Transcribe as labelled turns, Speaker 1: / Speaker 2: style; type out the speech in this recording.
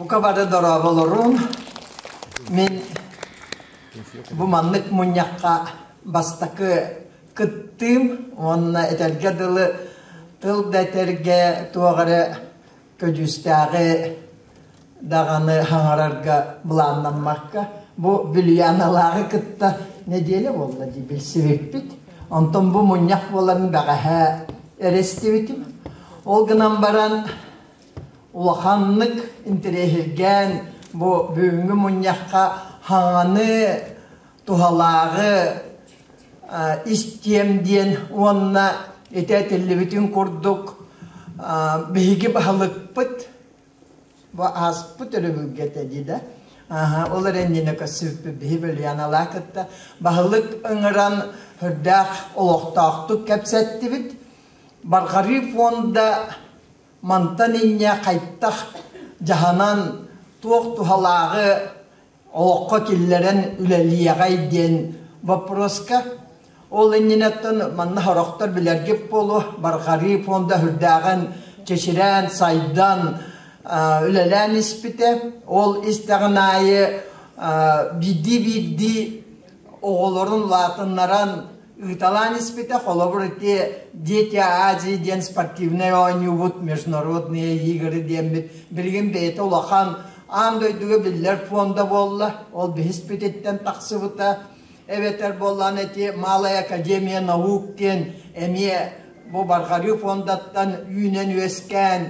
Speaker 1: Бука бары дорооболорун. Мин бу маннык мунньахха бастакы кыттыым уонна этэргэ дылы тыл да этэргэ туох эрэ көдьүүстээҕи даҕаны хаҥарарга былааннаммакка бу Бүлүйааналааҕы кытта нэдиэлэ буолла дии билсибиппит. Онтон бу мунньах буоларын бэҕэһээ эрэ истибитим. Ол гынан баран улаханнык интэриэһиргээн бу бүгүҥҥү мунньахха хаҥаны туһалааҕы истиэм диэн уонна ити этиллибитин курдук биһиги баһылыкпыт бу ааспыт өрөбүлгэ этэ дии да ол эрэ иннинэ көрсүбүппүт биһи Бөлүйаналаа кытта баһылык ыҥыран сүрдээх олохтоохтук кэпсэттибит. Барҕарыы фонда мантан инньэ хайдах дьаһанан туох туһалааҕы олоххо киллэрэн үлэлиэҕэй диэн боппуруоска ол иннинэттэн манна сорохтор билэргит буолуо Барҕарыы фонда сүрдээҕин чэчирээн сайдан үлэлээн испитэ ол истэҕин аайы биирдии-биирдии оҕолорун улаатыннаран ыыталаан испитэ. Холобур, ити «Дети Азии» диэн спортивнай оонньуубут, международные игры диэммит билигин бэйэтэ улахан аан дойдуга биллэр фонда буолла. Ол биһиспититтэн тахсыбыта. Эбэтэр буоллаан ити Малая академия наук диэн эмиэ бу Барҕарыы фондаттан үүнэн-үөскээн.